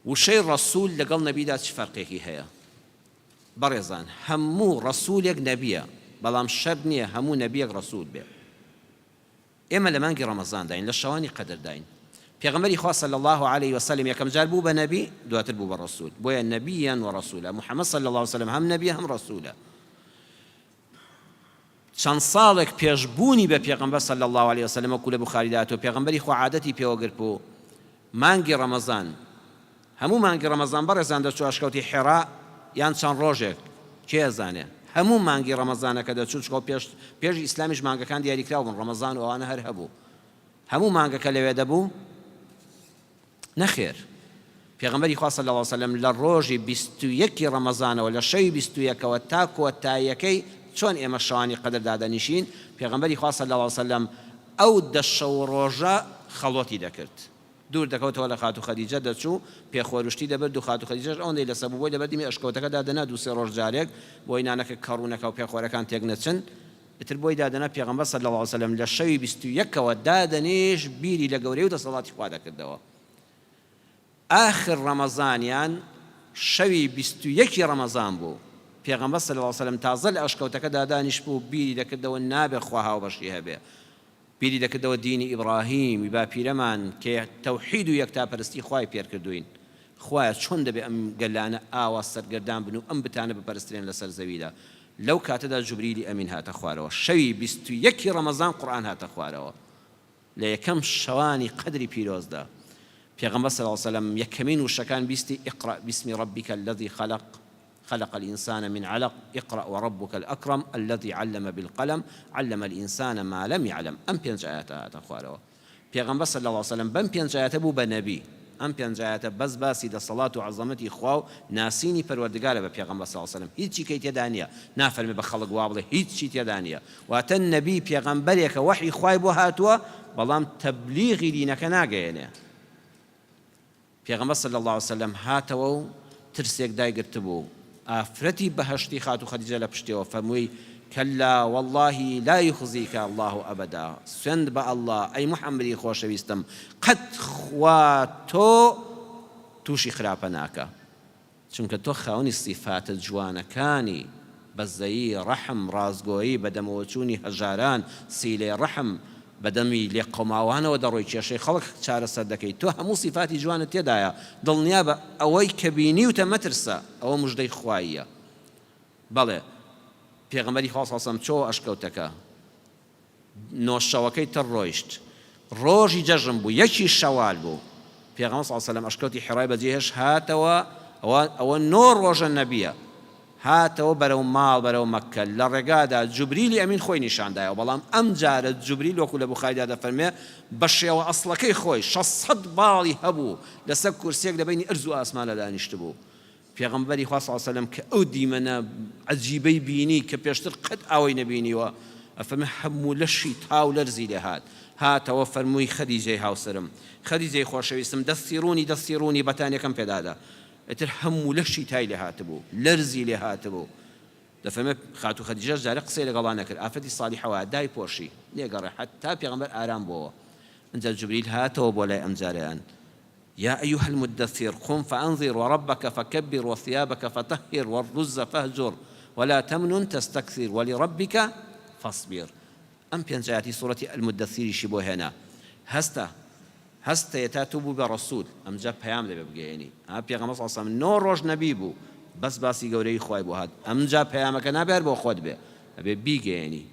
وشەی ڕەسوول لەگەڵ نەبیدا چ فەرقێکی هەیە؟ بەڕێزان هەموو ڕەسوولێک نەبیە بەڵام شەرت نییە هەموو نەبیەک ڕەسوول بێ. ئێمە لە مانگی ڕەمەزانداین لە شەوانی قەدرداین. پێغەمبەری خوا صلی اللە علیە وسلم یەکەم جار بوو بە نەبی دواتر بوو بە ڕەسوول بۆیە نەبیەن و ڕەسولا محمد صلی اللە علیە وسلم هەم نەبیە هەم ڕەسوولە. چەند ساڵێک پێش بوونی بە پێغەمبەر صلی اللە علیە وسلم وەکو لە بوخاریدا هاتووە پێغەمبەری خوا عادەتی پێوە گرتبوو مانگی ڕەمەزان هەموو مانگی ڕەمەزان بەڕێزان دەچوو ئەشکەوتی حێرا یان چەند ڕۆژێک کێ ئەزانێ هەموو مانگی ڕەمەزانەکە دەچوو چکۆ پێش پێش ئیسلامیش مانگەکان دیاریکراو بوون ڕەمەزان و ئەوانە هەر هەبوو هەموو مانگەکە لەوێ دەبوو نەخێر پێغەمبەری خوا صلی اللە علیە وسلم لە ڕۆژی 21 ی ڕەمەزانەوە لە شەوی 21 ەوە تا کۆتاییەکەی چۆن ئێمە شەوانی قەدر دادەنیشین پێغەمبەری خوا صلی اللە علیە وسلم ئەو دە شەو و ڕۆژە خەڵوەتی دەکرد دوور دەکەوتەوە لە خاتوو خەدیجە دەچوو پێخۆروشتی دەبرد و خاتوو خەدیجەش ئەوەندەی لەسەر بوو بۆی لەبەر دیمی ئەشکەوتەکە دادەنا دوو سێ ڕۆژ جارێک بۆی نانەکە کەڕوو نەکا و پێخۆرەکان تێک نەچن ئیتر بۆی دادەنا پێغەمبەر صلی اللە علیە وسلم لە شەوی 21 ەوە دادەنیشت بیری لە گەورەی و دەسەڵاتی خوا دەکردەوە ئاخر ڕەمەزانیان شەوی 21 ی ڕەمەزان بوو پێغەمبەر صلی اللە علیە وسلم تازە لە ئەشکەوتەکەدا دانیشتبوو بیری دەکردەوە نابێ خوا هاوبەشی هەبێ بیری دەکردەوە دینی ئیبڕاهیم ی باپیرەمان کە تەوحید و یەکتاپەرستی خوای پێرکردووین، خوایە چۆن دەبێ ئەم گەلانە ئاوا سەرگەردان بن و ئەم بتانە بپەرسترێن لەسەر زەویدا، لەو کاتەدا جوبریلی ئەمین هاتە خوارەوە، شەوی 21 ی ڕەمەزان قورئان هاتە خوارەوە لە یەکەم شەوانی قەدری پیرۆزدا، پێغەمبەر صلی اللە علیە وسلم یەکەمین وشەکان بیستی اقرأ باسم ربک الذی خلق، خلق الانسان من علق اقرأ وربک الاکرم الذی علم بالقلم علم الانسان ما لم یعلم ئەم پێنج ئایەتە هاتە خوارەوە پێغەمبەر صلی اللە علیە وسلم بەم پێنج ئایەتە بوو بە نەبی ئەم پێنج ئایەتە بەس باسی دەسەڵات و عەزەمەتی خوا و ناسینی پەروەردگارە بە پێغەمبەر صلی اللە علیە وسلم هیچی کەی تێدا نییە نافەرمێ بە خەڵک وا بڵێ هیچی تێدا نییە واتە نەبی پێغەمبەرێکە وەحی خوای بۆ هاتووە بەڵام تەبلیغی دینەکە ناگەیەنێ پێغەمبەر صلی اللە علیە وسلم هاتەوە و ترسێک دایگرتبوو، ئافرەتی بەهەشتی خاتوو خەدیجە لە پشتیەوە فەرمووی، کلا واللە لا یخزیک اللە ابدا، سوێند بە اللە ئەی محمدی خۆشەویستم قەت خوا تۆ تووشی خراپە ناکا. چونکە تۆ خاوەنی سیفاتە جوانەکانی، بەزەیی، ڕەحم، ڕاستگۆیی، بەدەمەوەچوونی هەژاران، سیلەی ڕەحم، بەدەمی لێقەوماوانەوە دەڕۆی کێشەی خەڵک چارەسەر دەکەی، تۆ هەموو سیفاتی جوانت تێدایە، دڵنیابە ئەوەی کە بینیوتە مەترسە، ئەوە مژدەی خواییە. بەڵێ پێغەمبەری خوا صلی اللە علیە وسلم چۆوە ئەشکەوتەکە. نۆ شەوەکەی تر ڕۆیشت ڕۆژی جەژن بوو یەکی شەوال بوو پێغەمبەر صلی اللە علیە وسلم ئەشکەوتی حیڕای بەجێهێشت هاتەوە ئەوە ئەوە نۆ ڕۆژە نەبیە هاتەوە بەرەو ماڵ بەرەو مەککە لە ڕێگادا جوبریلی ئەمین خۆی نیشاندایەوە بەڵام ئەم جارە جوبریل وەکو لە بوخاریدا دەفەرمێ بە شێوە ئەسڵەکەی خۆی 600 باڵی هەبوو لەسەر کورسیەک لە بەینی ئەرز و ئاسمانە دانیشتبوو پێغەمبەری خوا صلی اللە علیە وسلم کە ئەو دیمەنە عەجیبەی بینی کە پێشتر قەت ئاوەی نەبینیوە ئەفەرموێ هەموو لەشی تاو لەرزی لێ هات هاتەوە فەرمووی خەدیجەی هاوسەرم خەدیجەی خۆشەویستم دەستی ڕوونی دەستی ڕوونی بەتانیەکەم پێدادە ئیتر هەموو لەشی تای لێ هاتبوو لەرزی لێ هاتبوو دەفەرمێ خاتوو خەدیجەش جارێ قسەی لەگەڵا نەکرد ئافرەتی سالیحە وایە دایپۆشی لێگەڕێ حەتا پێغەمبەر ئارام بۆوە ئینجا جوبریل هاتەوە بۆ لای ئەمجارەیان یا ایها المدثر قم فانذر وربک فکبر وثیابک فطهر والرجز فاهجر ولا تمنن تستکثر ولربک فاصبر ئەم پێنج ئایەتی سوڕەتی المدثریشی بۆ هێنا هەستە هەستە تا تۆ بوو بە ڕەسول ئەمجا پەیام دەبێ بگەیەنی ها پێغەمبەر صلی اللە علیه و سلم نۆ ڕۆژ نەبی بوو بەس باسی گەورەیی خوای بۆ هات ئەمجا پەیامەکە نابێ هەر بۆ خۆت بێ ئەبێ بیگەیەنی.